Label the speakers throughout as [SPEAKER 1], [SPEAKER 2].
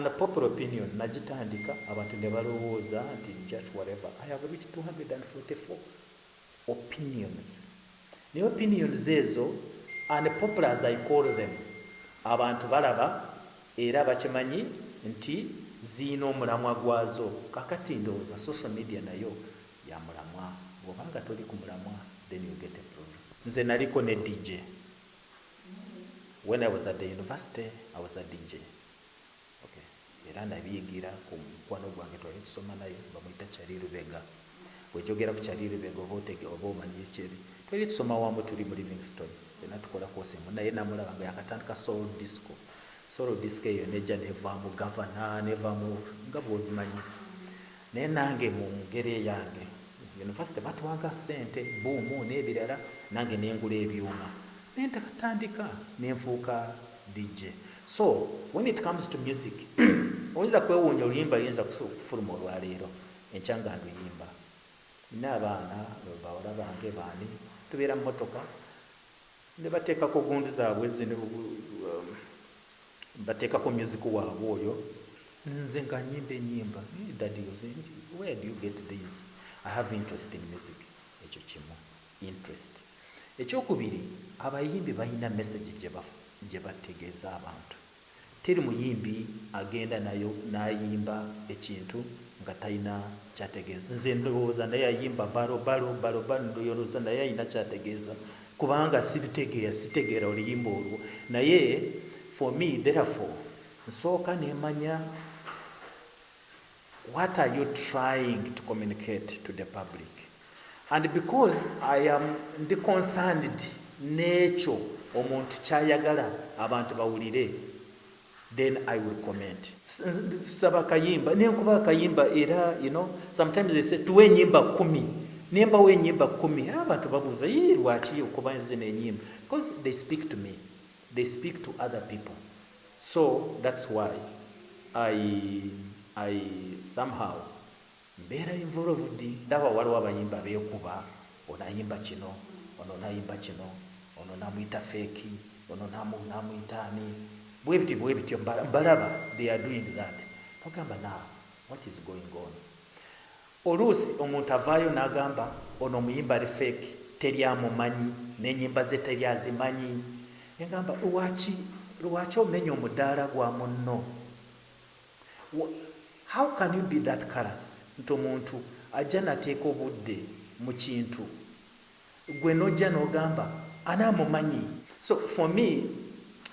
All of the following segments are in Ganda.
[SPEAKER 1] Unpopular opinion nagitandika, abantu ne balowooza nti just whatever. I have reached 244 opinions, naye opinions ezo, unpopular as I call them, abantu balaba era bakimanyi nti ziina omulamwa gwazo. Kakati ndowooza social media nayo ya mulamwa. Bw'obanga toli ku mulamwa, then you get a problem. Nze naliko ne DJ. When I was at the university, I was a DJ, okay. Era nabiyigira ku mukwano gwange twali tusoma naye, bamuyita Kyali Lubega. Bwejogera ku Kyali Lubega, oba otege oba omanyi ekyeri. Twali tusoma wamu, tuli mu Livingstone, fena tukola course emu, naye namulaba nga yakatandika soul disco. Soul disco eyo nejja nevaamu Gavana, nevaamu nga bwobimanyi. Naye nange mu ngeri eyange, university batuwanga ssente, buumu n'ebirala, nange nengula ebyuma nentakatandika nenfuuka DJ. So when it comes to music, oyinza kwewuunya, oluyimba luyinza kufuluma olwaleero, enkya nga nduyimba. Nina abaana bawala bange baani, tubeera mu motoka ne bateekako gundi zaabwe zino, bateekako music waabwe oyo, nze nga nyimba enyimba. "Daddy, where do you get these?" I have interest in music. Ekyo kimu, interest. Ekyokubiri, abayimbi balina message gye bategeeza abantu. Teri muyimbi agenda nayo n'ayimba ekintu nga talina kyategeeza. Nze ndowooza naye ayimba balo balo balo balo, ndowooza naye alina kyategeeza, kubanga sibitegeera, sitegeera oluyimba olwo. Naye for me, therefore, nsooka nemanya, what are you trying to communicate to the public? And because I am ndi concerned n'ekyo omuntu kyayagala abantu bawulire, then I will comment. Saba kayimba, nenkuba akayimba era sometimes they say, "Tuwe enyimba 10." Nembawo enyimba 10. Abantu babuuza, "Yii, lwaki okuba zino enyimba?" Because they speak to me, they speak to other people. So that's why I somehow mbeera involved. Ndaba waliwo abayimba beekuba, ono ayimba kino, ono nayimba kino, ono namuyita fake, ono namuyita ani, bwe bityo bwe bityo. Mbalaba they are doing that. Ogamba, "Now what is going on?" Oluusi omuntu avaayo n'agamba, "Ono omuyimba ali fake, teri amumanyi, n'enyimba ze teri azimanyi." Egamba, lwaki, lwaki omenya omudaala gwa munno? How can you be that callous nti omuntu ajja nateeka obudde mu kintu, gwe nojja n'ogamba anaamumanyi? So for me,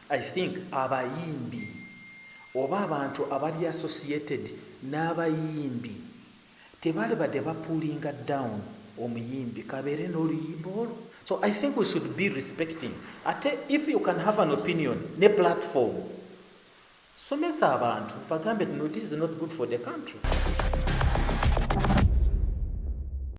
[SPEAKER 1] I think abayimbi oba abantu abali associated n'abayimbi tebaali badde bapullinga down omuyimbi kabeere n'oluyimba olwo. So I think we should be respecting. Ate if you can have an opinion ne platform, somesa abantu, bagambe nti, "No, this is not good for the country."